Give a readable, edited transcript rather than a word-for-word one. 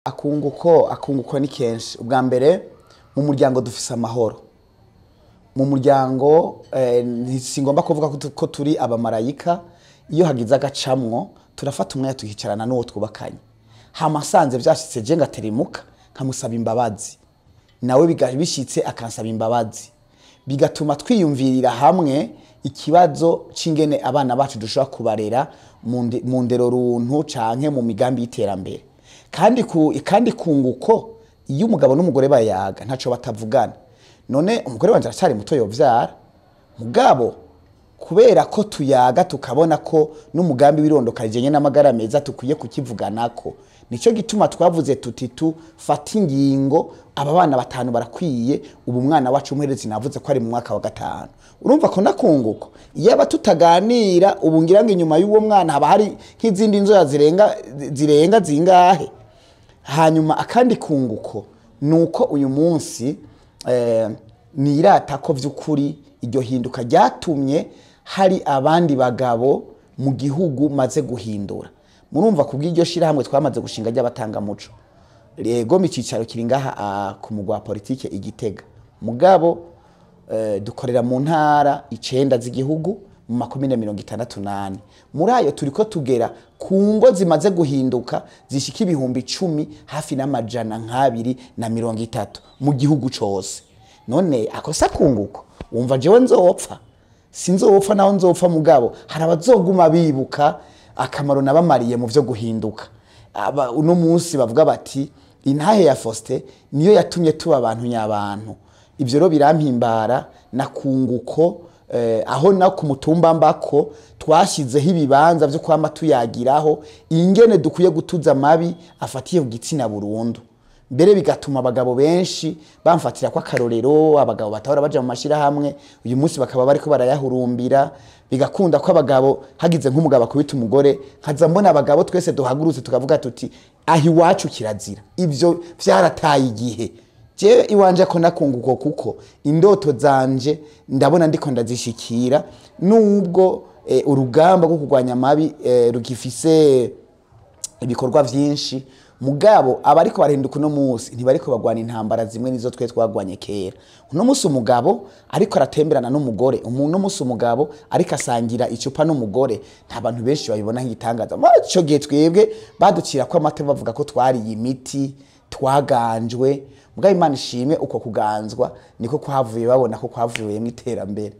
Akunguko ni kenshi. Ubwa mbere, mu muryango dufise amahoro mu muryango. Singomba kuvuga ko turi abamarayika. Iyo hagize agacamwo, turafata umwanya tukicarana n'uwo twubakanye. Hama asanze vyashitse, je ngateremuka nkamusaba imbabazi, nawe bishitse akansaba imbabazi, bigatuma twiyumvirira hamwe ikibazo c'ingene abana bacu dushobora kubarera mu ndero runtu canke mu migambi y'iterambere. Kandi kunguko, iyo umugabo n'umugore bayaga, ntaco batavugana. None umugore wanje aracari muto, yovyara, mugabo kubera ko tuyaga, tukabona ko n'umugambi w'irondoka rijanye n'amagara meza tukwiye kukivuganako. Nico gituma twavuze tuti tufata ingingo, aba bana batanu barakwiye. Ubu umwana wacu umuherezi navuze ko ari mu mwaka wa gatanu. Urumva ko nakunguko, iyo tutaganira ubu, ngira ngo inyuma y'uwo mwana haba hari nk'izindi nzoya zirenga zingahe. Hanyuma akandi kunguko nuko uyu munsi nirata ko vy'ukuri iryo hinduka ryatumye hari abandi bagabo mu gihugu maze guhindura. Murumva, kubw'iryo shirahamwe twamaze gushinga ry'abatangamuco, rego icicaro kiri ngaha ku mugwa wa politike i Gitega, mugabo dukorera mu ntara 9 z'igihugu, mu makomine 64. Muri ayo turiko tugera ku ngo zimaze guhinduka zishika 10,000 hafi n'amajana nk'abiri na 30 mu gihugu cose. None ako sakunguko? Wumva jewe nzopfa? Sinzopfa naho nzopfa, mugabo hari abazoguma bibuka akamaro nabamariye mu vyo guhinduka. Aba uno munsi bavuga bati intahe ya Faustin niyo yatumye tuba abantu nyabantu. Ivyo rero birampimbara na kunguko. Aho na ku mutumba mbako twashyizeho ibibanza vyo kwama tuyagiraho ingene dukwiye gutuza amabi afatiye ku gitsina burundu. Mbere bigatuma abagabo benshi bamfatira ko akarorero, abagabo batahora baja mu mashirahamwe uyu munsi bakaba bariko barayahurumbira. Bigakunda ko abagabo, hagize nk'umugabo akubita umugore, nkaza mbona abagabo twese duhagurutse tukavuga tuti aho iwacu kirazira, ivyo vyarataye igihe. Jewe iwanje ko nakunguko, kuko indoto zanje ndabona ndiko ndazishikira, nubwo urugamba rwo kurwanya amabi rugifise ibikorwa vyinshi. Mugabo abariko barahinduka uno munsi ntibariko bagwana intambara zimwe nizo twe twagwanye kera. Uno munsi umugabo ariko aratemberana n'umugore, uno munsi umugabo ariko asangira icupa n'umugore, nta bantu benshi babibona nk'igitangaza. Muri ico gihe twebwe baducira ko amate, bavuga ko twariye imiti, twaganjwe. Mugabo Imana ishimwe, uko kuganzwa niko kwavuye babona ko kwavuyemo iterambere.